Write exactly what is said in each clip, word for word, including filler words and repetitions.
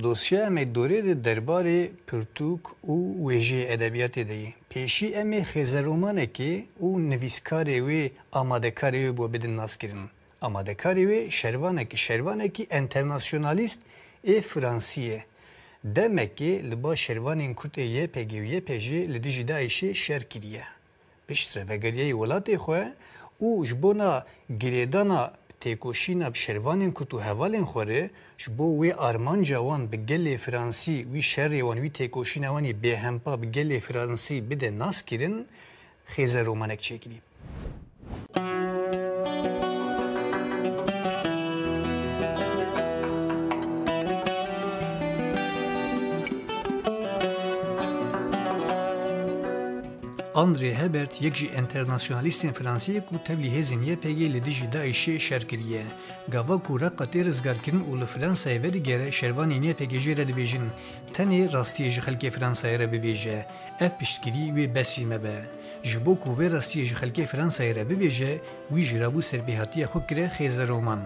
Dosyeya me dorê de derbarê pirtûk û wêjeyê edebiyatê de ye. Pêşî em ê xêzeromanekê û nivîskarê wê, amadekarê wê bo bidin naskirin. Amadekarê wê şervanekî, şervanekî enternasyonalîst ê Fransî ye. Demekê li ba şervanên Kurd ê Y P G û Y P G li dijî DAIŞ'ê şer kiriye. Piştre vegeriyayî welatê xwe û ji bona girêdana têkoşîna bi şervanên Kurd û hevalên xwe re, ji bo wê armanca wan bi gelê Fransî, wî şerê wan, wî têkoşîna wan ê bêhempa bi gelê Fransî bide naskirin, xêzeromanek çêkirî. André Hebert yek ji enternasyonalîstên Fransî ye ku tevlî hêzên Y P G li dijî DAIŞ'ê şer kiriye. Gava ku Reqa tê rizgarkirin û li Fransayê vedigere, şervanên Y P G jê re dibêjin, tenê rastiyê ji xelkê Fransayê re bibêje. Ev piştgirî wê besî mebe. Ji bo ku vê rastiyê ji xelkê Fransayê re bibêje, wî jî rabû serpêhatiya xwe kire Xêzeroman.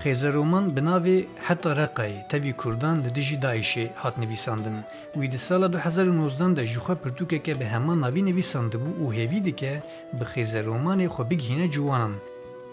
Xêzeroman bi navê Heta Reqayê tevî Kurdan li dijî DAIŞ'ê hat nivîsandin. Wî di sala du hezar û nozdan de jixwe pirtûkeke bi heman navî nivîsandibû û hêvî dike bi xêzeromanê xwe bigihîne ciwanan.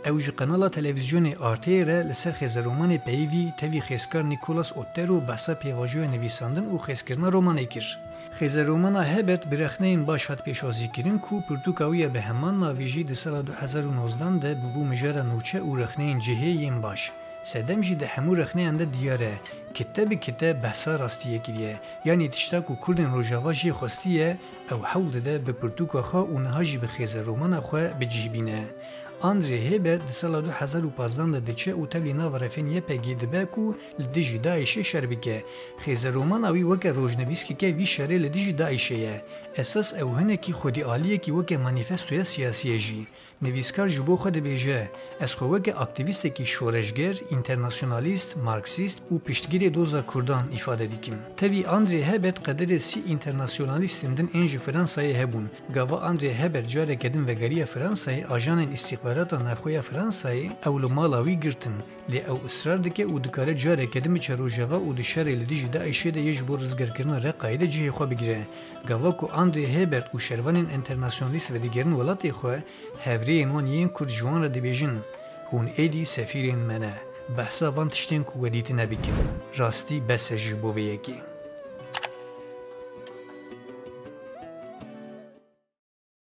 Ew ji kanala televîzyonê R T Ê re li ser xêzeromanê peyivî tevî xêzkar Nicolas Otero behsa pêvajoya nivîsandin û xêzkirina romanê kir. Xêzeromana Hebert bi rexneyên baş hat pêşwazîkirin ku pirtûka wî ya bi heman navî jî di sala du hezar û nozdan de bûbû mijara nûçe û rexneyên cihê yên baş. Sedem jî di hemû rexneyan de diyar e, kite bi kite behsa rastiyê kiriye, yanî tişta ku Kurdên Rojava jê xwestiye, ew hewl dide bi pirtûka xwe û niha jî bi xêzeromana xwe bi cih bîne. André Hebert di sala du hezar û pazdan de diçe û tevlî nava refên Y P G dibe ku li dijî DAIŞ'ê şer bike. Xêzeromana wî weke rojnivîskeke vî şerê li dijî DAIŞ'ê ye. Esas ew hinekî xwedîaliyekî weke manîfestoya siyasî ye jî. Nivîskar ji bo xwe dibêje, ez xwe weke aktîvîstekî şoreşger, înternasyonalîst, marksîst û piştgirê doza Kurdan îfade dikim. Tevî André Hebert qederê sî înternasyonalîstên din ên ji Fransayê hebûn. Gava André Hebert careke din vegeriya Fransayê, ajanên îstîxbarata navxwe ya Fransayê ew li mala wî girtin. Lê ew israr dike û dikare careke din biçe Rojava û di şerê li dijî DAIŞ'ê de yê ji bo rizgarkirina Reqayê de cihê xwe bigire. Gava ku André Hebert û şervanên enternasyonalîst vedigerin welatê xwe, hevrêyên wan yên Kurd ji wan re dibêjin, hûn êdî sefîrên me ne. Behsa van tiştên ku we dîtine bikin. Rastî bes e ji bo vê yekê.